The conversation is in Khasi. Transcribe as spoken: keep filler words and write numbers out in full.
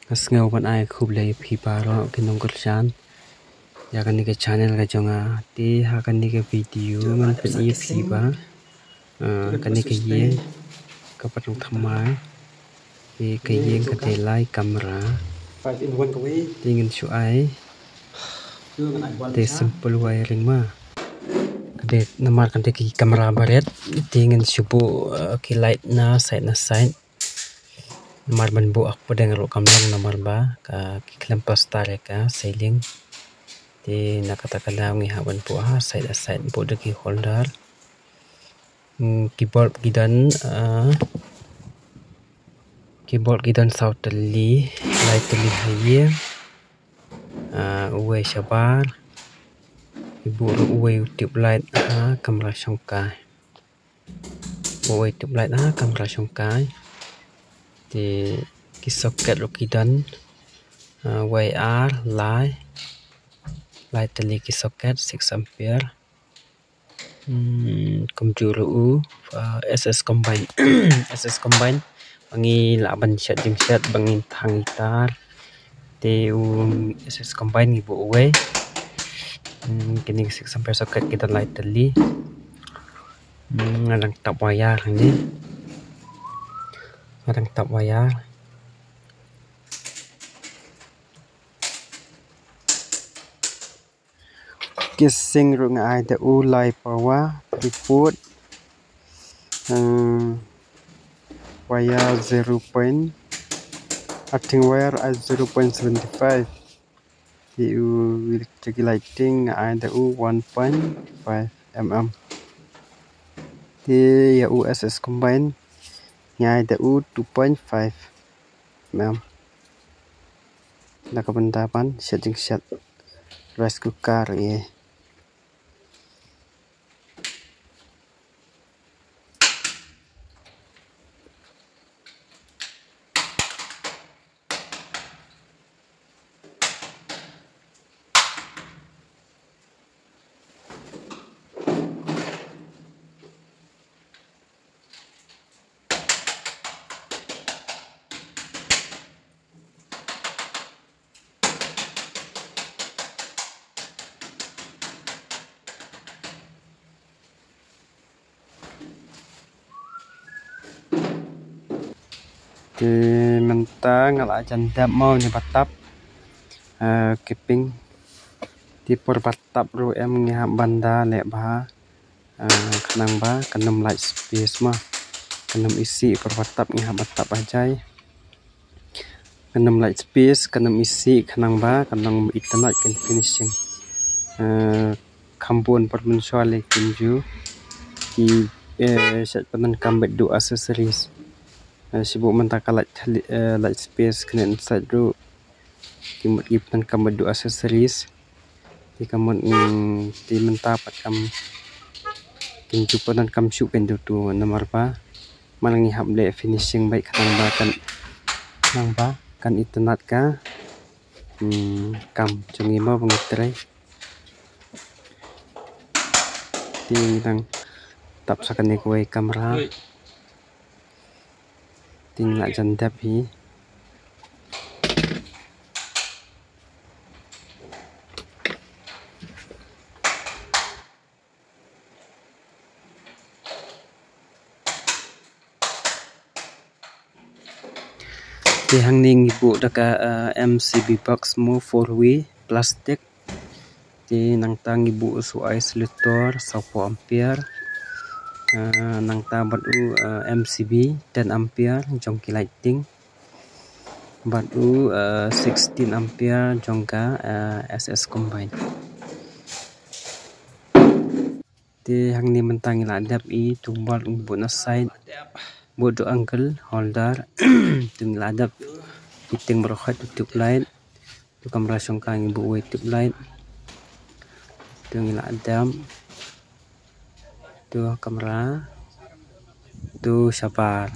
Nga sngew ban ai khublei phi baroh ki nongkyrshan ïa kane ka channel ka jong nga. Te ha kane ka video ngan pyni ïa phi ba, ah, kane ka ïing ka pat thymmai. Te ka ïing ka dei lai kamra. Te ngan shu ai te simple wiring ma. Ka dei namar ka dei ki kamra barit. Te ngan shu buh, ah, ki light na side na side. Namar ban buh ha pdeng ruh kam long namar ba ka, ki khlem plaster ïa ka ceiling. Te na kata ka daw ngi hap ban buh ha side ha side, buh da ki holder. Hmm, ki bulb ki don, ah, ki bulb ki don saw tylli, lai tylli ha ïing. Ah, uwei shabar. Ngi buh ruh uwei u tube light ha kamra shongkai. Uwei tube light ha kamra shongkai. Te ki socket ruh ki don, ah, wei ar lai. Lai tylli ki socket six ampere. Hmm, kumjuh ruh u, ah, S S combine. S S combine ba ngi lah ban shet jingshet ba ngin thang ki tar. Te u S S combine ngi buh uwei. Hmm, kine ki six ampere socket ki don lai tylli. Hmm, nga dang tap wire hangne. Nga dang tap wire. Ki sink ruh nga ai da u lai power, three foot. Hmm, wire zero point, earthing wire ai zero point seven five. Te u electric lighting nga ai da u one point five mm. Te ïa u S S combine nga ai da u two point five mm. Da ka bynta ban shet jingshet rice cooker ïa. Te mynta nga la jan dep mo ne ba tap, eh, keeping. Te por ba tap ruh em ngi hap ban da leh bha. Ah, khnang ba kan ym lait space ma. Kan ym isih por ba tap ngi hap ba tap ba jai. Kan ym lait space, kan ym isih khnang ba kan long itynnad kan finishing. Ah, kham bun por mynshuwa lei kumjuh. Ki, eh, shet pyndonkam bad du accessories. Eh, shibun mynta ka lait thli-, eh, lait space kane inside ruh. Ki mut ki pyndonkam bad du accessories. Te ka mut, mm, te mynta pat kam, kin ju pyndonkam shuh kein dutu namar ba man la ngi hap leh finishing beit khnang ba kan, khnang ba kan itynnad ka, mm, kam jong ngi mo ba ngi trei. Te ngi dang tap sa kane kawei kamra. Te ngi la jan dep hi. Te hangne ngi buh da ka, eh, M C B box mo four way plastic. Te nangta ngi buh u isolator sawphew ampere. Ah, nangta bad u, ah, M C B ten ampere jong ki lighting. Bad u, ah, sixteen ampere jong ka, ah, S S combine. Te hangne mynta ngi la dep i tu bad ngi buh na side. Buh tu angle holder. Tu ngi la dep fitting baroh khat tu tube light. Tu kamra shongkai ngi buh wei tube light. Tu ngi la dep. Tu kamra. Tu shabar.